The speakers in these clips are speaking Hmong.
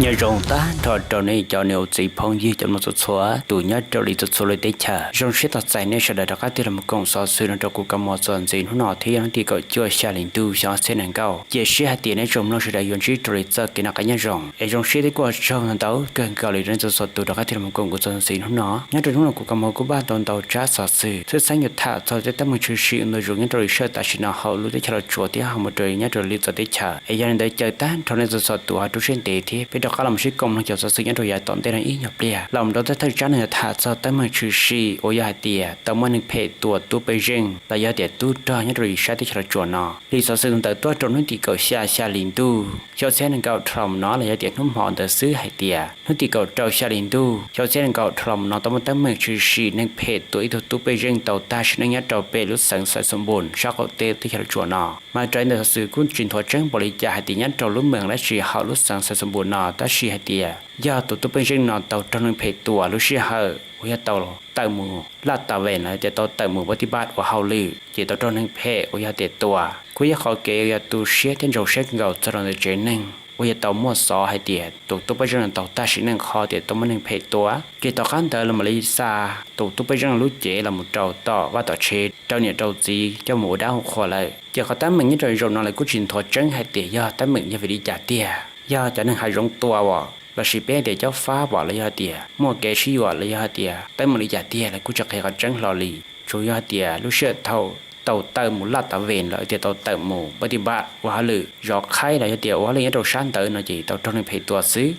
Nyob zoo tag nrho rau nej cov niam txiv phooj ywg cov mloog txhua txhua tus nyob rau li txhua txhua lub teb chaws. Zoo siab tos txais nej sawv daws rov qab tig los koom xov xwm no rau kuv kab mob txuas ntxiv hnub no thiab yog hnub tim kaum cuaj xya hli ntuj xyoo ob txhiab nees nkaum. Cia siab hais tias nej tsoom mloog sawv daws yuav ntsib rau li txoj kev noj qab nyob zoo. Es zoo siab thiab kuj ua tsaug ntau kawg nkaus li rau nej txhua txhua tus rov qab tig los koom kuv txuas ntxiv hnub no. Nyob rau hnub no kuv kab mob kuj npaj tau ntau tsab xov xwm tshwj xeeb yuav tham txog tej teeb meem tshwm sim ntau zoo nyob rau li sawm tam sim no hauv lub teb chaws Los Tsuas thiab ho mus rau nyob rau li txawv teb chaws. Es yog li ntawd caw tag nrho nej txhua txhua tus ho rub siab ntev thiab peb rov qab los sib koom mloog cov xov xwm nyob rau yav tom ntej no ib nyuag pliag. Los mus rau tej thawj tsab no yog tham txog teeb meem tshwm sim uas yog hais tias tau muaj neeg phem tua tub pej xeem los yog tias tub rog nyob rau li sab teb chaws Los Tsuas no. Li xov xwm ntawd tuaj rau hnub tim kaum xya xya hli ntuj xyoo ob txhiab nees nkaum rau los mus no los yog tias hnub hmo ntawd xwb hais tias hnub tim kaum rau xya hli ntuj xyoo ob txhiab nees nkaum rau los mus no tau muaj teeb meem tshwm sim neeg phem tua ib tug tub pej xeem tau tag sim neej nyob rau pem lub xeev Xais Xoos Npus sab qaum teb teb chaws Los Tsuas no. Mas raws li ntawm xov xwm kuj tsis nthuav tseeb npaum li cas hais tias nyob rau lub mees dab tsi hauv lub xeev Xais Xoos Npus no tab sis hais tias yog tus tub pej xeem no tau raug neeg phem tua lub sij hawm uas yog tau tawm mus laj tas vem los yog tias tau tawm mus pab tib pab ua hauj lwm ces tau raug neeg phem uas yog tias tua. Kuj yog qhov kev uas yog tu siab thiab ntsoov siab kawg nkaus txog rau ntawm tsev neeg uas yog tau muaj xov hais tias tus tub pej xeem no tau tag sim neej qhov tias tau muaj neeg phem tua. Ces tom qab ntawd los mam li xa tus tub pej xeem lub cev los mus rau tom vaj tom tsev rau niam rau txiv coj mus ua dab ua qhua lawm. Ces qhov teeb meem nyob rau zaum no lawv kuj tsis nthuav tseeb hais tias yog teeb meem yog vim li cas tiag, yog cov neeg hav zoov tua as lossis peb hais tias caub fab as los yog hais tias muaj kev sib yuam los yog hais tias teeb meem li cas tiag lawv kuj tsis qhia qhov tseeb hlo li. Tsuas yog hais tias lub sij hawm thaum tau tawm mus laj tas vem los tias tau tawm mus pab tib pab ua hauj lwm zov qhaib los yog tias ua hauj lwm nyob rau sab ntawd no ces tau raug neeg phem tua xwb.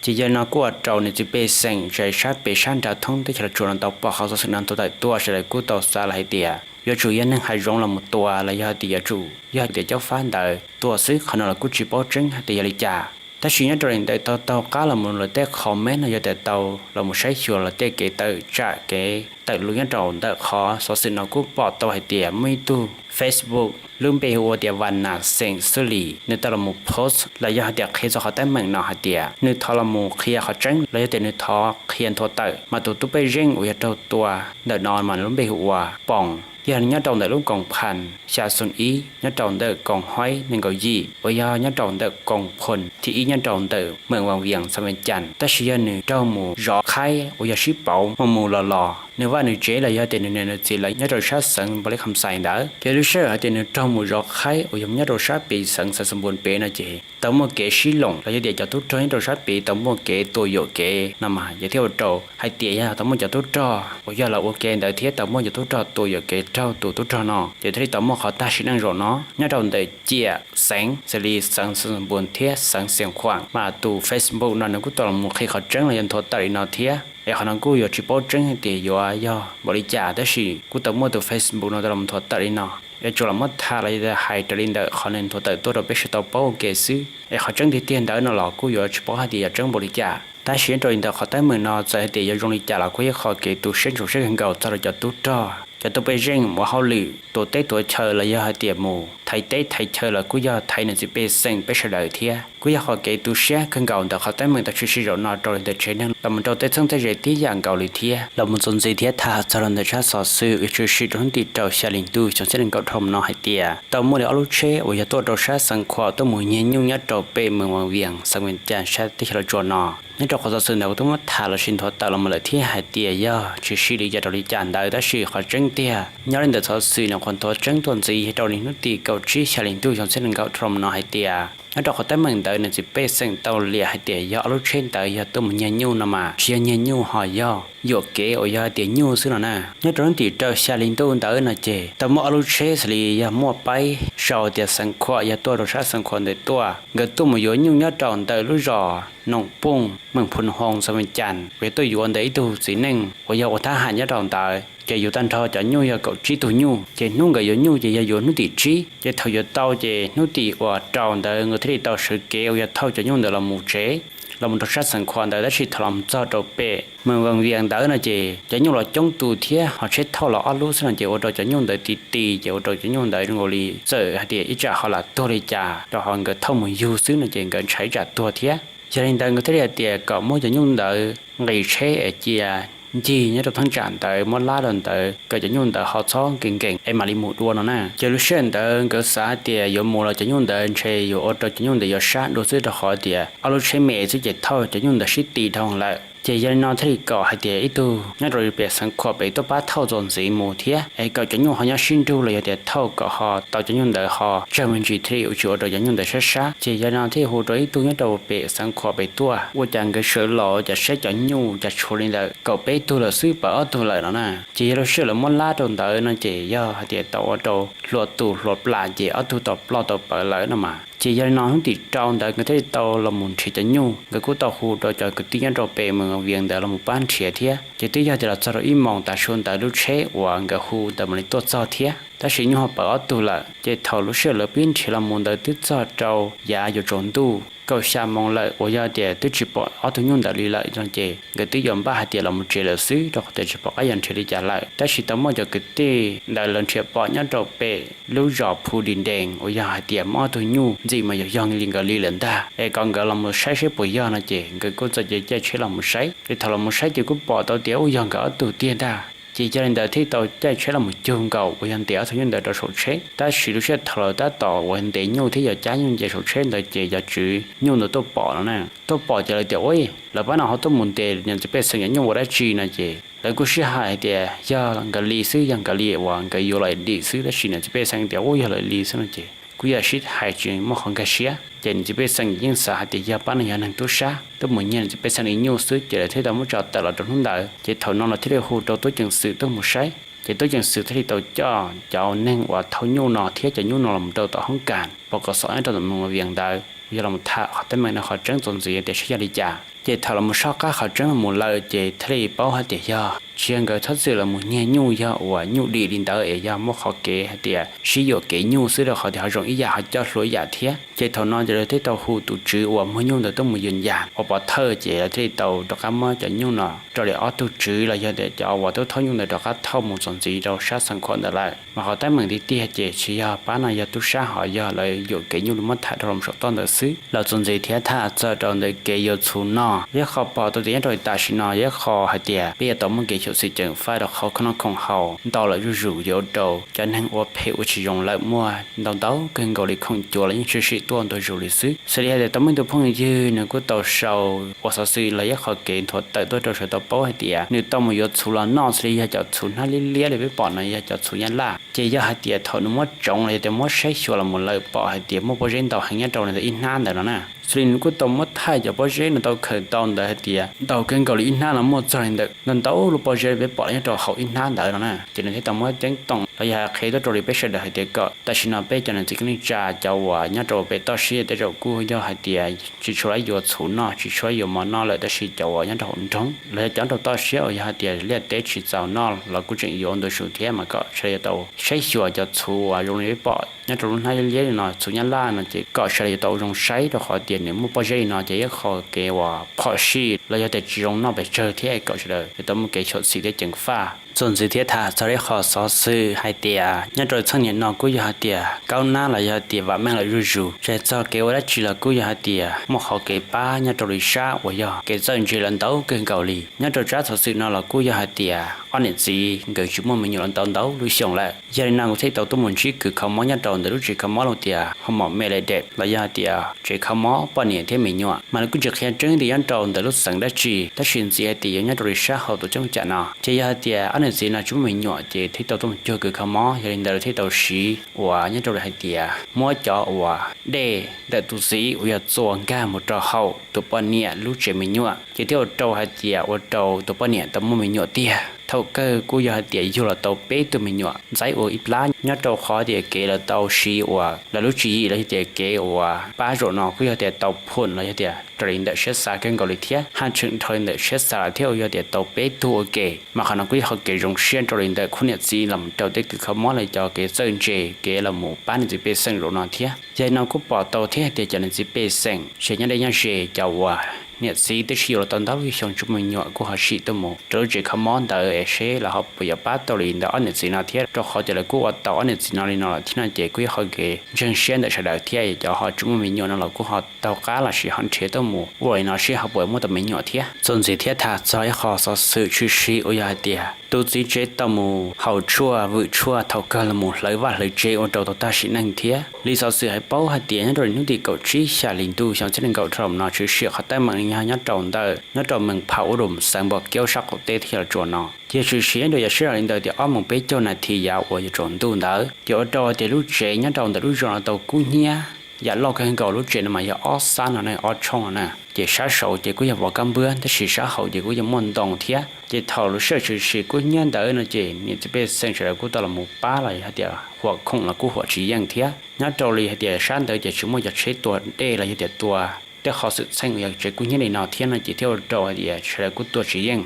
Ces yog no kuj ua rau niam txiv pej xeem tsev sab pem sab nram thoob teb chaws Los Tsuas no tau pom qhov xov xwm no tau tawm tuaj sawv daws kuj tau xav los hais tias yuav tsum yog neeg hav zoov los mus tua los yog hais tias yuav tsum yog hais tias caub fab ntawd tua xwb. Qhov no los kuj tsis paub tseeb hais tias yog li cas. Tab sis nyob rau li ntawd tau taug qab los mus lawv tej comment no yog tias tau los mus saib xyuas lawv tej kev tawm tsam kev tawm lus nyob rau ntawm qhov xov xwm no kuj pom tau hais tias muaj ib tug Facebook lub npe hu ua tias Vas Nas Xeem Xwb Lis nws tau los mus post los yog hais tias qhia txog qhov teeb meem no hais tias nws thov los mus qhia qhov tseeb los yog tias nws thov qhia nthuav tawm mas tus tub pej xeem uas yog raug tua ntawm no mas lub npe hu ua Poos, yog nyob rau ntawm lub koom phas xya xoom ib nyob rau ntawm koom haib nees nkaum yim uas yog nyob rau ntawm koom phas thib ib nyob rau ntawm meem Vas Vias xeev Vias Cas. Tab sis yog nws raug mus zov qhaib uas yog sib pauv mus mus los los, nws vaj nws tsev los yog tias nws niam nws txiv lawv nyob rau sab xeev Npaus Lis Kham Xais ntawd. Ces lub sij hawm hais tias nws raug mus zov qhaib uas yog nyob rau sab pem xeev Xais Xoos Npus pem no ces tau muaj kev sib loom los yog tias cov tub rog nyob rau sab pem tau muaj kev tua yuam kev no mas ces thiaj ua rau hais tias yog tau muaj cov tub rog uas yog los ua ke ntawd thiab tau muaj cov tub rog tua yuam kev raug tus tub rog no ces thiaj li tau muaj qhov tag sim neej zaum no nyob rau ntawm ciam xeev xws li xeev Xais Xoos Npus thiab xeev Xias Khuam. Mas tus Facebook no nws kuj tau los mus qhia qhov tseeb los yog nthuav tawm li no thiab, es qhov no kuj yuav tsis paub tseeb hais tias yuav yog npaum li cas tab sis kuj tau muaj tus Facebook no tau los mus nthuav tawm li no. Es tsuas los muab tham los yog hais raws li ntawm qhov nws nthuav tawm tuaj rau peb sawv daws tau paub ua ke xwb, es qhov tseeb tiag tiag ntawd no los kuj yuav tsis paub hais tias yog tseeb npaum li cas. Tab sis nyob rau li ntawm qhov teeb meem no txawm hais tias yuav zoo li cas los kuj yog qhov kev tu siab ntsoov siab kawg nkaus txog rau cov tub rog, cov tub pej xeem mus ua hauj lwm tuav teb tuav chaw los yog hais tias mus thaiv teb thaiv chaw los kuj yog thaiv niam txiv pej xeem peb sawv daws thiab. Kuj yog qhov kev tu siab kawg nkaus ntawm qhov teeb meem tau tshwm sim zaum no rau li ntawm tsev neeg los mus rau tej txheeb tej ze tib yam nkaus li thiab. Los mus txuas ntxiv thiab tham txog rau ntawm tsab xov xwm uas tshwm sim rau hnub tim rau xya hli ntuj xyoo ob txhiab nees nkaum rau mus no hais tias tau muaj li ob lub tsheb uas yog tuaj rau sab Xeev Khuam tuaj mus nyiag nyuj nyob rau pem mees Vas Vias xeev Vias Cas sab teb chaws Los Tsuas no. Nyob rau qhov xov xwm ntawd kuj tau muab tham los sis nthuav tawm los mus lawm thiab hais tias yog tshwm sim li cas rau li cas ntawd tab sis qhov tseeb tiag nyob li ntawm xov xwm no qhuas nthuav tseeb tuaj ntxiv rau li hnub tim kaum tsib xya hli ntuj xyoo ob txhiab nees nkaum rau mus no hais tias nyob rau qhov teeb meem ntawd niam txiv pej xeem tau liam hais tias yog ob lub tsheb ntawd yog tuaj mus nyiag nyuj no mas tsis yog nyiag nyuj ho yog yuam kev uas yog hais tias nyuj xwb no na. Nyob rau hnub tim rau xya hli ntuj ntawd no ces tau muaj ob lub tsheb xws li yog muaj paib sau tias Xeev Khuam yog tuaj rau sab Xeev Khuam ntawd tuaj, nkawd tuaj mus yuav nyuj nyob rau ntawm lub zos Noom Pooj mees Phu Hoos xeev Vias Cas uas yog tuaj yuav ntawm ib tug txiv neej uas yog ua thab ham nyob rau ntawd. Ces yuav tag nrho cov nyuj yog kaum tsib tug nyuj, ces hnub nkawd yuav nyuj ces yog yuav hnub tim tsib, ces thaum yuav tau ces hnub tim uas rau ntawd nkawd thiaj li tau sawv kev uas yog thauj cov nyuj ntawd los mus tsev, los mus rau sab Xeev Khuam ntawd. Tab sis thaum los txog rau pem mees Vas Vias ntawd no ces cov nyuj los coob tus thiab ho tsheb thauj los ob lub xwb no ces ua rau cov nyuj ntawd ti ti ces ua rau cov nyuj ntawd zoo nkaus li txawm hais tias ib tsam ho lam tuag li cas rau qhov nkawd thauj mus yug xwb no ces nkawd ntshai ib tsam tuag thiab. Yog li ntawd nkawd thiaj li hais tias kom muab cov nyuj ntawd nqis tsheb es cia ncig nyob rau thaj tsam ntawd muab lab rau ntawd kom cov nyuj ntawd ho txhob nkees nkees es mam li mus dua no na. Ces lub sij hawm ntawd nkawd xav hais tias yuav mus los cov nyuj ntawd ntshe yuav ua rau cov nyuj ntawd yuav sab dua xwb rau qhov tias ob lub tsheb me xwb ces thauj cov nyuj ntawd sib ti dhau lawm. Ces yog li no thiaj li kom hais tias ib tug nyob rau pem xeev khuam pem tuaj pab thauj txuas ntxiv mus thiab es kom cov nyuj ho nyob sib nrug los yog tias thauj kom ho tau cov nyuj ntawd ho tsawg me ntsis thiaj li tsis ua rau cov nyuj ntawd sab sab. Ces yog li no thiaj hu rau ib tug nyob rau pem xeev khuam pem tuaj ua cas nkawd sawv los ua cas saib cov nyuj cas tshuav li ntawd kaum peb tug lawm xwb, pawv ob tug lawm no na. Ces yog lub sij hawm lawv muab lab rau ntawd no ces yog hais tias tau ua rau hluas tus hluas plam ces ob tug tau ploj tau pawv lawm no mas. Ces yog li no hnub tim rau ntawd nkawd thiaj li tau los mus nrhiav cov nyuj, nkawd kuj tau hu rau cov kwv tij nyob rau pem Moos Vias ntawd los mus pab nrhiav thiab. Ces twb yog tias los txog rau ib moos tav su ntawd lub tsheb uas nkawd hu ntawd mam li tuaj txog thiab, tab sis nyuj ho pawv ob tug lawm. Ces thaum lub sij hawm lawv pib nrhiav los mus ntawd twb txog rau yav yuav tsaus ntuj kaum xya moos lawm uas yog tias twb tsis pom ob tug nyuj ntawd li lawm no ces nkawd twb yuav npaj hais tias los mus tsev lawm xwb rau qhov tias tsis pom qab yuav nrhiav li cas lawm. Tab sis tau muaj cov kwv tij ntawd lawv nrhiav pom nyob rau pem lub zos Phu Dis Dees uas yog hais tias muaj ob tug nyuj ntxim mas yog yog li nkawd li lawm ntag, es kom nkawd los mus saib seb puas yog no ces nkawd kuj txawm caij tsheb los mus saib. Ces thaum los mus saib ces kuj pom tau tias ua yog nkawd ob tug tiag ntag. Ces yog li ntawd thiaj tau caij tsheb los mus cug nkaus uas yog ntes ob tug nyuj ntawd rau saum tsheb. Tab sis lub sij hawm thaum lawv tab tom uas ntes nyuj thiab yuav cab nyuj nce saum tsheb ntawd ces cov tswv nyuj ntawd tuaj pom no na. Tuaj pom ces lawv tias ua, lawv pab no ho tuaj mus ntes niam txiv pej xeem cov nyuj ua dab tsi no ces lawv kuj sib hais tias yog nkawd li xwb, yog nkawd li uas nkawd yuav los dim xwb, tab sis niam txiv pej xeem tias ua yog lawv li xwb no ces kuj yog sib hais tsis muaj qhov nkag siab. Ces niam txiv pej xeem yeej xav hais tias yog pab no yog neeg tub sab tuaj mus nyiag niam txiv pej xeem li nyuj xwb ces lawv thiaj tau muab tso tawm los rau hnub ntawd. Ces thaum no lawv thiaj li hu rau tub ceev xwm tuaj mus saib. Ces tub ceev xwm thiaj li tau coj cov neeg uas thauj nyuj no thiab cov nyuj no los rau tom hoob kas pos kos xov nyob rau tom Moos Vias ntawd yog los tham qhov teeb meem no qhov tseeb txuas ntxiv tias saib yog li cas. Ces thaum los soj qab qhov tseeb los mus lawm ces thiaj li paub hais tias yog tsis yog nkawd txhob txwm los mus nyiag nyuj, yog uas nyuj dim li ntawd es yog muaj qhov kev hais tias sib yuam kev nyuj xwb rau qhov tias ho zoo ib yam ho coj hlua ib yam thiab. Ces thaum no ces lawv thiaj tau hu tus tswv uas muag nyuj ntawd tuaj mus yws yas ua pov thawj ces lawv thiaj li tau rov qab muab cov nyuj no raws li ob tug tswv los yog tias cov uas tub thauj nyuj ntawd rov qab thauj mus txuas ntxiv rau sab Xeev Khuam ntawd lawm. Mas qhov teeb meem tiag tiag ces tsis yog pab no yog tub sab ho yog lawv yuam kev nyuj li muab tham rau los saum toj ntawd xwb. Los txuas ntxiv thiab tham txog rau ntawm kev yuav txhuv noj, ib qho pom tau tias nyob rau tam sim no ib qho hais tias peb yuav tau muaj kev xyuam xim ceev faj rau qhov khoom noj khoom haus ntau lawm zuj zus yuav ua rau cov neeg ua phem ua tsis zoo lawm muaj ntau ntau kawg nkaus li, khoom cuav los yeej tshwm sim tuaj ntau zus li xwb. Xws li hais tias tau muaj ib tug phooj ywg nws kuj tau sau ua xov xwm los ib qho kev nthuav tawm tuaj rau sawv daws tau paub hais tias nws tau mus yuav txhuv los noj, xws li yog cov txhuv hnab liab liab li peb pom no yog cov txhuv Nyab Laj. Ces yog hais tias thaum nws muab tsoov los yog tias muab saib xyuas los mus lawm pom hais tias muaj pob zeb ntau heev nyob rau ntawm ib hnab ntawd no na. Xws li nws kuj tau muab thaij cov pob zeb nws tau khaws tau ntawd hais tias ntau kawg nkaus li ib hnab no muaj txog li ntawm ntau ntau lub pob zeb peb pom nyob rau hauv ib hnab ntawd no na. Ces nws thiaj tau muab ceeb toom los yog hais qhia tuaj rau li peb sawv daws hais tias kom tam sim no peb cov niam txiv kwv tij neej tsa cov uas nyob rau pem toj siab tej zaum kuj yog hais tias tsis tshua yuav txhuv noj, tsis tshua yuav mov noj lawm, tab sis cov uas nyob rau hauv nroog los yog cov rau toj siab uas yog hais tias liaj teb tsis txaus noj los kuj tseem yuav ntau zus thiab. Mas kom sawv daws yuav tau saib xyuas cov txhuv uas zoo li peb pom nyob rau lub hnab liab liab li no, txhuv Nyab Laj no, ces kom sawv daws yuav tau zoo saib rau qhov tias nws muaj pob zeb li no ces ib qho kev uas phom sij los yog tias tsis zoo noj pes tsawg thiab. Kom sawv daws yuav tau muaj kev xyuam xim thiab ceev faj. Txuas ntxiv thiab tham txog ib qho xov xwm hais tias nyob rau txheej niam no kuj yog hais tias kaub nab los yog hais tias vam meej lawm zuj zus, tsis hais txog kev ua dab tsi los kuj yog hais tias muaj qhov kev pab nyob rau li sab uas yog kev txawj ntse lawm ntau kawg nkaus li. Nyob rau tsab xov xwm no los kuj yog hais tias ob niam txiv nkawd tsis muaj me nyuam los ntau ntau lub xyoo lawm. Yog li no kuv thiaj tau tuaj mus ntsib kws kho mob nyob rau ntawm lub tsev kho mob los tias ho mom me le dep los yog hais tias tsev kho mob poj niam thiab me nyuam, mas lawv kuj tsis qhia tseeb tias nyob rau ntawm lub xeev dab tsi, tab sis ntxiv hais tias yuav nyob rau li sab hauv tus ceeb tsam no. Ces yog hais tias ob niam txiv no tsis muaj me nyuam ces thiaj tau tuaj mus cuag kws kho mob, yog li ntawd lawv thiaj tau siv uas nyob rau li hais tias muab cov uas dej ntawm tus txiv uas yog txuas nkag mus rau hauv tus poj niam lub tsev me nyuam, ces thiaj ua rau hais tias ua rau tus poj niam tau muaj me nyuam tiag. Thaum kawg kuj yog hais tias yug los tau peb tug me nyuam ntxaib ua ib plab, nyob rau qhov tias kev lawv tau siv uas lawv lub tswv yim los yog tias kev uas pab zaum no kuj yog tias tau phum los yog tias raws li ntawm siab xav kawg nkaus li thiab, haj tseem dhau li ntawm siab xav lawm thiab uas yog tias tau peb tug ua ke. Mas qhov no kuj yog qhov kev zoo siab rau li ntawm khub niam txiv los mus rau tej kws kho mob lawv cov kev txawj ntse kev los mus pab niam txiv pej xeem zaum no thiab. Yog li no kuj pom tau thiab hais tias cov niam txiv pej xeem tsev nyob deb nyob ze cov uas niam txiv twb sib yuav los tau ntau lub xyoo tsis muaj me nyuam kuj ho sim tuaj mus rau lub tsev kho mob ntawd es seb lawv ho puas yuav pab tau li ntawm ob niam txiv no thiab, rau qhov tias lawv kuj ua tau ob niam txiv no li no lawm thiab no ces kuj yog qhov kev ntseeg siab ntawm sawv daws thiab cov ho tsis muaj me nyuam no los kuj ho taug qab los sis ho nrhiav tuaj mus ua li no seb ho puas muaj tau me nyuam thiab. Txuas ntxiv thiab tham txog ib qho xov xwm tshwm sim uas yog hais tias tus txiv tsev tau mus haus tshuaj vwm tshuaj thaum kawg los mus hlawv vaj hlawv tsev ua rau tau tag sim neej thiab. Li xov xwm hais paub hais tias nyob rau hnub tim kaum tsib xya hli ntuj xyoo ob txhiab nees nkaum rau no tshwm sim qhov teeb meem yog nyob rau ntawm nyob rau Mees Pham Ua Dum xeev Npos Keub sab qaum teb teb chaws Los Tsuas no. Ces tshwm sim ib ntu yog sib raws li ntawd tias ob moos peb caug nas this yav uas yuav tsaus ntuj ntawd ces ua rau tias lub tsev nyob rau ntawm lub zos no tau kub hnyiab yam loj kawg nkaus. Lub tsev no mas yog ob xab no ne, ob tshooj no na, ces sab saud ces kuj yog vov kab npwb tab sis sab hauv ces kuj yog muaj ntoo thiab. Ces thaum lub sij hawm tshwm sim kub hnyiab ntawd no ces niam txiv pej xeem sawv daws kuj tau los mus pab los yog hais tias huam khoom los kuj huam tsis yeej thiab. Nyob rau li hais tias sab ntawd ces tsis muaj cov tsheb tua dej los yog tias tua tej qhov xwm txheej uas yog tsev kub hnyiab li no thiab no ces thiaj ua rau hais tias sawv daws kuj tua tsis yeej.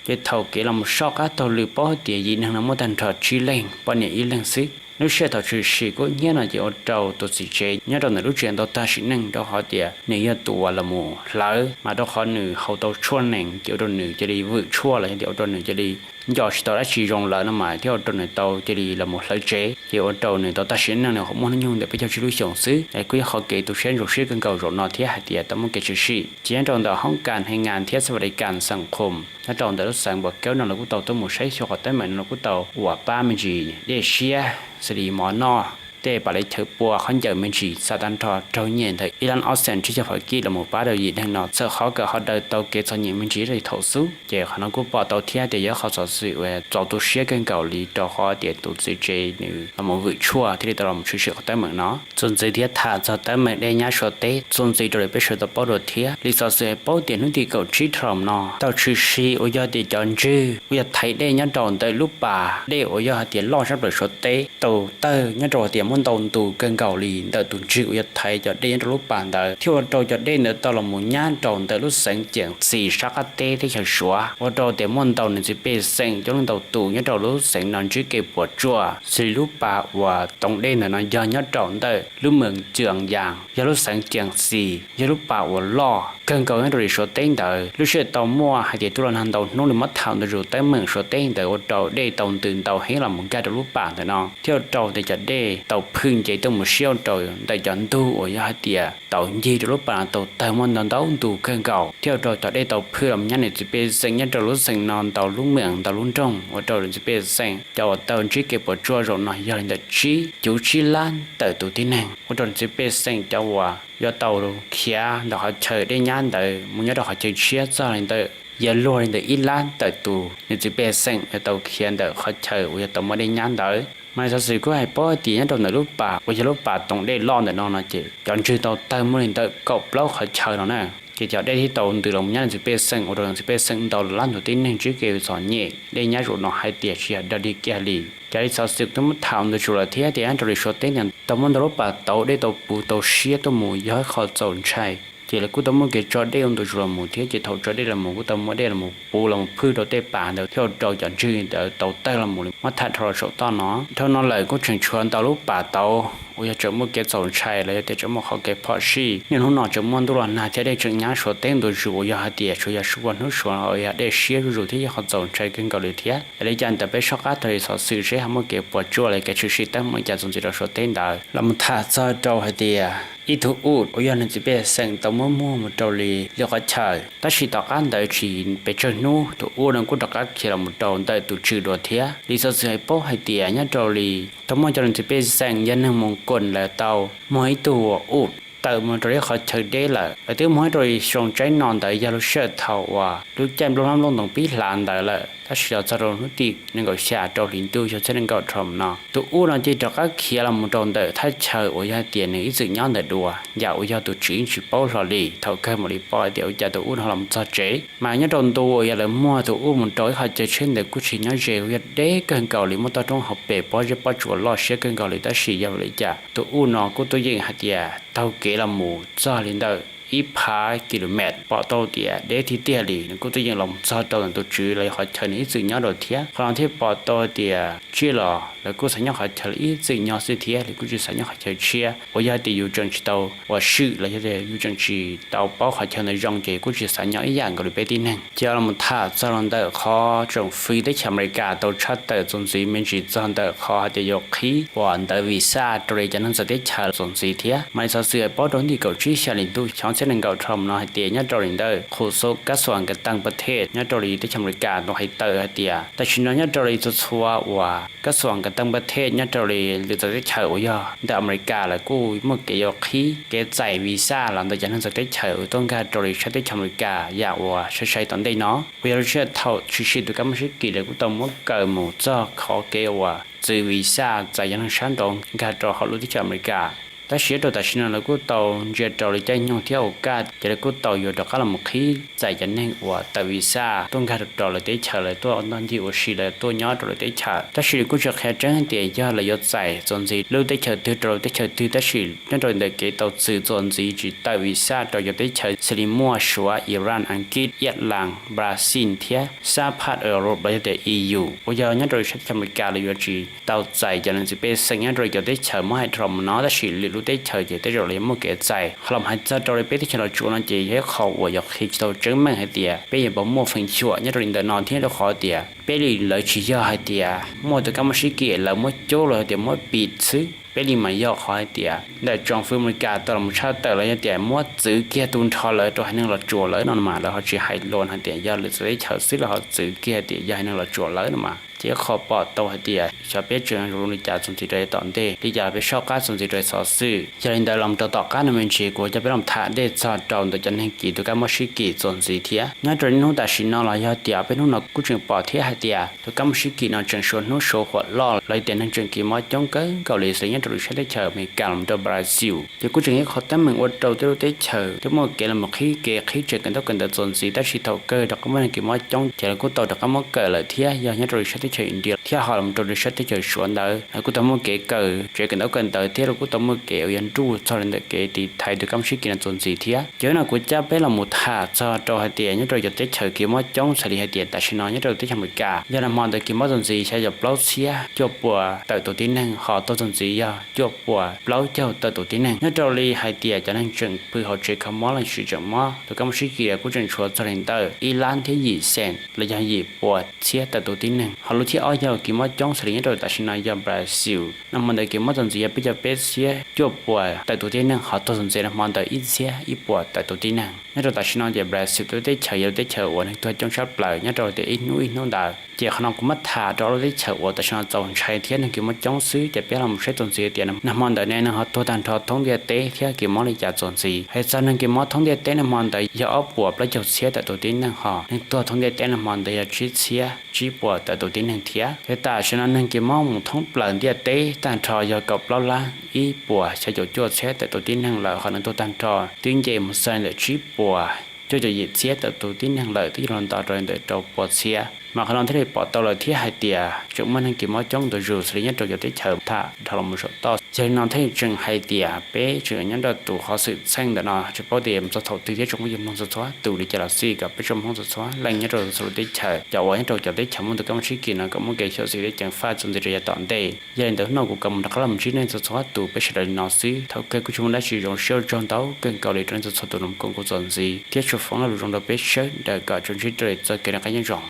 Ces thaum kev los mus soj qab taug lw paub hais tias yim neeg no muaj tag nrho tsib leeg, poj niam ib leeg xwb. Lub sij hawm thaum tshwm sim kub hnyiab no ces ua rau tus txiv tsev nyob rau ntawm lub tsev tau tag sim neej rau qhov tias nws yog tus uas los mus hlawv, mas rau qhov nws haus tau tshuaj nees ces ua rau nws cia li vwm tshuaj los yog tias ua rau nws cia li nco tsis tau dab tsi zoo lawm no mas thiaj ua rau nws tau cia li los mus hlawv tsev, ces ua rau nws tau tag sim neej. Nws qhuv muaj hnub nyoog ntawm peb caug tsib lub xyoos xwb. Es kuj yog qhov kev tu siab ntsoov siab kawg nkaus zaum no thiab hais tias tau muaj kev tshwm sim. Ces nyob rau ntawm hoob kas hais ngas thiab xab fas li kas xeem Qhum nyob rau ntawm lub xeev Npos Keub no los kuj tau tuaj mus saib xyuas qhov teeb meem no los kuj tau uas pab me ntsis dej siab xws li mov noj, tej pam li chaw pua, khaub ncaws me ntsis xa tag nrho raug nyiaj ntawm ib lab ob xees tsib caug fam kij los mus pab rau yim neeg no txhawm qhov kawm ho daws tau kev txom nyem me ntsis li thaum xub. Ces qhov no kuj pom tau thiab tias yog qhov xov xwm uas txaus tu siab kawg nkaus li rau qhov tias tus txiv tsev nws los mus vwm tshuaj thiaj li tau los mus tshwm sim qhov teeb meem no. Txuas ntxiv thiab tham txog teeb meem dej nyab Suav teb txuas ntxiv rau li peb sawv daws tau paub dua thiab. Li xov xwm hais paub tias hnub tim kaum tsib rau no tau tshwm sim uas yog tias cov ntswg uas yog thaiv dej nyob rau ntawm lub pas dej uas yog hais tias loj sab plaws Suav teb tau tawg nyob rau hais tias muaj ntau ntu kawg nkaus li ntawm tus ntswg uas yog thaiv cov dej nyob rau lub pas ntawd thiaj ua rau cov dej ntawd tau los mus nyab rau ntawm lub xeev Ceem Xis sab qab teb teb chaws Suav, ua rau tias muaj ntau niam txiv pej xeem coob leej ntau tus nyob rau lub xeev no ntsib kev puas tsuaj. Xws li lub pas uas toov dej ntawm no yog nyob rau ntawm lub moos Cwm Yas, yog lub xeev Ceem Xis, yog lub pas uas loj kawg nkaus nyob rau li Suav teb ntawd. Lub sij hawm tau muaj hais tias tuaj los nag ntau hnub li muab tham ntau zus teeb meem Suav teb ntawd ua rau dej tau ntws ntau heev los mus nkag rau lub pas ntawm no thiaj ua rau tias cov dej tau phwj nce tuaj mus siab ua rau ntawm cov ntug uas yog hais tias tau ncig rau lub pas no tau tawg muaj ntau ntau ntu kawg nkaus thiaj ua rau cov dej tau phwj los mus nyab niam txiv pej xeem nyob rau lub xeev no ntau lub moos ntau lub nroog, ua rau niam txiv pej xeem cov uas tau ntsib kev puas tsuaj zaum no yog li ntawm tsib cuv tsib lab ntawm tus tib neeg, ua rau niam txiv pej xeem cov uas yuav tau khiav ntawm qhov chaw dej nyab ntawd mus nyob rau qhov chaw tshiab txog li ntawm yuav luag li ntawm ib lab ntawm tus niam txiv pej xeem yuav tau khiav ntawm qhov chaw uas yog tau muaj dej nyab ntawd. Mas xov xwm kuj hais paub tias nyob rau ntawm lub pas uas yog lub pas toov dej loj ntawm no no ces cov ntswg tau tawg muaj li ntawm kaum plaub qhov chaw no na. Ces cov dej thiaj tau ntws los mus nyab niam txiv pej xeem ua rau niam txiv pej xeem ntau lab ntug tib neeg ntsib kev txom nyem. Dej nyab zaum no hais tias tsis yog dog dig kiag li. Ces li xov xwm twb muab tham ua ntu zus lawm thiab tias nyob rau li Suav teb ntawd tau muaj ntau lub pas toov dej tau puv tau siab tuaj mus yog ib qho txaus ntshai. Ces lawv kuj tau muaj kev tso dej ua ntu zus los mus thiab ces thaum tso dej los mus kuj tau muaj dej los mus puv los mus phwj rau tej pas ntawd thiaj ua rau cov ntswg ntawd tau tawg los mus li muab tham dhau los saum toj no. Dhau no lawm kuj tseem tshuav ntau lub pas toov uas yog tseem muaj kev txaus ntshai los yog tias tseem muaj qhov kev phom sij. Niaj hnub no tseem muaj ntuj los nag thiab dej tseem nyab Suav teb ntu zus uas yog hais tias tsuas yog sub ua hnub Suav uas yog dej siab zuj zus thiab yog qhov txaus ntshai kawg nkaus li thiab. Yog li cas ntawm peb soj qab raws li xov xwm seb ho muaj kev puas tsuaj li kev tshwm sim teeb meem li cas txuas ntxiv rau Suav teb ntawd los mus tham txog rau hais tias ib tug uj uas yog niam txiv pej xeem tau muab muag mus rau li lwm qhov chaw, tab sis tom qab ntawd tsis pes tsawg hnub tus uj no kuj rov qab khiav los mus rau ntawm tus tswv dua thiab. Li xov xwm hais paub hais tias nyob rau li tau muaj cov niam txiv pej xeem yog neeg Moos Koos lawv tau muag ib tug uj tawm mus rau li qhov chaw deb lawm. Lawv twb muag rau li xyoo tsaib no ntawd yog lub sij hawm thaum uas lub caij nplooj hmab nplooj ntoos pib hlav ntawd lawm, tab sis los txog rau hnub tim nees nkaum xya rau hli ntuj xyoo ob txhiab nees nkaum rau no tus uj no cia li rov qab khiav los mus rau ntawm thaj chaw uas yog hais tias nws ib txwm nyob ntawd dua, yam uas yog tus tswv yeej tsis paub hlo li. Thaum kawg mam li pom hais tias ua cas tus uj no los mus txog tsev. Mas nyob rau ntu uas yog lawv muag tus uj mus rau ib qhov chaw tshiab ntawd kuj tsis nyob ze, yog deb kawg nkaus li, muaj toj roob hauv pes pob zeb pob tsuas loj siab kawg nkaus li, tab sis yog vim li cas tus uj no kuj tuaj yeem hais tias taug kev los mus txog li ntawm ib phav kilomev, pom tau tias deb tiag tiag li, nws kuj tuaj yeem los mus txog rau ntawm tus tswv los yog qhov chaw nws ib txwm nyob rau thiab. Qhov no thiaj pom tau tias tsiaj los lawv kuj xav nyob qhov chaw ib txwm nyob xwb thiab, lawv kuj tsis xav nyob qhov chaw tshiab. Uas yog hais tias yus tseem tsis tau uas swm los yog tias yus tseem tsis tau paub qhov chaw ntawd zoo ces kuj tsis xav nyob ib yam nkaus li peb tib neeg. Ces los tham txog los ntawm qhov tsoom fwv teb chaws Amelikas tau tshaj tawm txuas ntxiv me ntsis txog ntawm qhov hais tias yuav qhib uas ntawv visa rau li cov neeg txawv teb chaws txuas ntxiv thiab. Mam li xov xwm hais paub rau hnub tim kaum tsib xya hli ntuj xyoo ob txhiab nees nkaum dhau los no hais tias nyob rau li ntawm khu xu kab xuam ka tee pa thej nyob rau li teb chaws Amelikas tau hais tawm hais tias tam sim no nyob rau li txhua txhua uas kab xuam ka tee pa thej nyob rau li lwm txawv teb chaws uas yog ntawm Amelikas lawv kuj muaj kev yuav qhib kev txais visa los ntawm cov neeg txawv teb chaws uas tuaj nkag rau li sab teb chaws Amelikas yam uas sai sai tom ntej no. Uas yog lub sij hawm thaum tshwm sim tus kab mob sib kis lawv kuj tau muab kaw mus txog qhov kev uas txwv visa txais cov neeg sab nraud nkag rau hauv lub teb chaws Amelikas. Tab sis nyob rau tam sim no lawv kuj tau ntsia rau li caij nyoog thiab ua kaj ces lawv kuj tau yuav rov qab los mus qhib txais cov neeg uas tawm visa tuaj nkag rau lawv teb chaws, lawv tuaj ntoj ncig ua si, lawv tuaj nyob rau lawv teb chaws. Tab sis lawv kuj tsis qhia tseeb tias yog lawv yuav txais txuas ntxiv lub teb chaws twg rau lub teb chaws twg, tab sis nyob rau ntawm kev tau txwv txuas ntxiv tsis tawm visa rau cov teb chaws xws li muaj Suav, Iran, Askiv, Iab Las, Npras Xis thiab sab phaj Europe los yog tias E U uas yog nyob rau sab teb chaws Amelikas lawv yuav tsis tau txais cov neeg txiv pej xeem nyob rau li cov teb chaws muab hais dhau los no, tab sis lwm lub teb chaws ces tej zaum lawv yuav muaj kev txais. Qhov los hais txog rau li peb teb chaws Los Tsuas no ces yog ib qho uas yog qhia tsis tau tseeb meej hais tias peb yuav puas muaj feem xyuam nyob rau li ntawm no thiab, rau qhov tias peb li lawv tsis yog hais tias muaj tus kab mob sib kis lawv muab cub los yog tias muab pim xwb. Peb li mas yog qhov hais tias ntawm tsoom fwv Amelikas tau los tshaj tawm los yog tias muab txwv kiag tu nrho lawv rau haiv neeg Los Tsuas lawm no mas lawv ho tsis hais lus hais tias yog lwm txawv teb chaws xwb, lawv ho txwv kiag hais tias yog haiv neeg Los Tsuas lawm no mas. Ces qhov pom tau hais tias xyov peb tseem zoo li cas txuas ntxiv rau yav tom ntej li cas, peb soj qab txuas ntxiv rau xov xwm. Yog li ntawd los rau tom qab no me ntsis kuv coj peb los tham ntej txog rau ntawm cov neeg kis tus kab mob sib kis txuas ntxiv thiab. Nyob rau niaj hnub tam sim no los yog tias peb hnub no kuj tseem pom thiab hais tias tus kab mob sib kis no tseem suav hnub suav huam loj los yog tias neeg tseem kis mob coob kawg nkaus li xws li nyob rau lub sab teb chaws Amelikas los rau Brazil. Ces kuj tseem yog qhov teeb meem ua rau tej lub teb chaws twb muaj kev los qhib kev qhib tsev kawm ntaub kawm ntawv txuas ntxiv, tab sis thaum kawg rov qab muaj neeg kis mob coob ces lawv kuj tau rov qab muab kaw lawm thiab. Yog nyob rau lub sab teb chaws India thiab ho los rau lub sab teb chaws Suav ntawd lawv kuj tau muaj kev kaw tsev kawm ntaub kawm ntawv thiab lawv kuj tau muaj kev uas yog nruj txog li ntawm kev tiv thaiv tus kab mob sib kis no txuas ntxiv thiab. Ces hnub no kuv coj peb los mus tham txog rau hais tias nyob rau cov teb chaws kis mob coob xws li hais tias tam sim no nyob rau teb chaws Amelikas yog nag hmo ntawd kis mob txuas ntxiv xya caum plaub txhiab cuaj puas tawm tus tib neeg, ho tuag txuas ntxiv yog cuaj puas plaub caug tawm tus tib neeg. Nyob rau li hais tias cov neeg tseem pw hauv tsev kho mob los sis tseem mob tus kab mob sib kis kuj tseem tshuav txog li ntawm ib lab thiab yim xees los yog yim puas txhiab tawm tus tib neeg. Ho lub thib ob yog kis mob coob xws li nyob rau tam sim no yog Brazil, nag hmo ntawd kis mob txuas ntxiv yog peb caug peb txhiab cuaj puas tawm tus tib neeg, ho tuag txuas ntxiv nag hmo ntawd ib txhiab ib puas tawm tus tib neeg. Nyob rau tam sim no ces Brazil tus teb chaws yog lub teb chaws uas neeg tuag coob tshaj plaws nyob rau tias ib hnub ib hnub ntawd. Ces qhov no kuv muab tham rau lub teb chaws uas tam sim no txaus ntshai thiab neeg kis mob coob xwb, ces peb los saib txuas ntxiv tias nag hmo ntawd ne neeg ho tuag tag nrho thoob ntiaj teb thiab kis mob li cas txuas ntxiv. Hais txog neeg kis mob thoob ntiaj teb nag hmo ntawd yog ob puas plaub caug txhiab tawm tus tib neeg, ho neeg tuag thoob ntiaj teb nag hmo ntawd yog tsib txhiab tsib puas tawm tus tib neeg thiab. Ces tam sim no neeg kis mob mus thoob plaws ntiaj teb tag nrho yog kaum plaub lab ib puas xya caum cuaj txhiab tawm tus tib neeg lawm, ho neeg tuag tag nrho twb nce mus txog li ntawm tsib puas cuaj caum yim txhiab tawm tus tib neeg lawm, twb yog los nto rau li ntawm rau puas txhiab. Mas qhov no thiaj li pom tau lawm thiab hais tias tseem muaj neeg kis mob coob ntu zus xws li nyob rau cov teb chaws tham dhau los saum toj. Yog li no thiaj li tseem hais tias peb tseem nyob rau tus qhov xwm txheej ntawm no tsis paub tias mus txog thaum twg thiab tsoom phooj ywg Hmoob txhua txhua tus li cas los xij kom peb tsoom Hmoob txhua txhua leej nyob rau txhua lub teb chaws, cov uas nyob rau cov teb chaws muaj tus kab mob sib kis no kom muaj kev xyuam xim thiab ceev faj txuas ntxiv rau yav tom ntej. Yog li ntawd hnub no kuv kam mus rov qab los ntsib nej txhua txhua tus peb sawv daws li no xwb. Thaum kawg kuj tsis muaj dab tsi, zoo siab ua tsaug ntau kawg nkaus li rau nej txhua txhua tus los koom kuv txuas ntxiv thiab tsuas foom lo lus zoo rau peb sawv daws kom tsuas ntsib raws li txoj kev noj qab nyob zoo.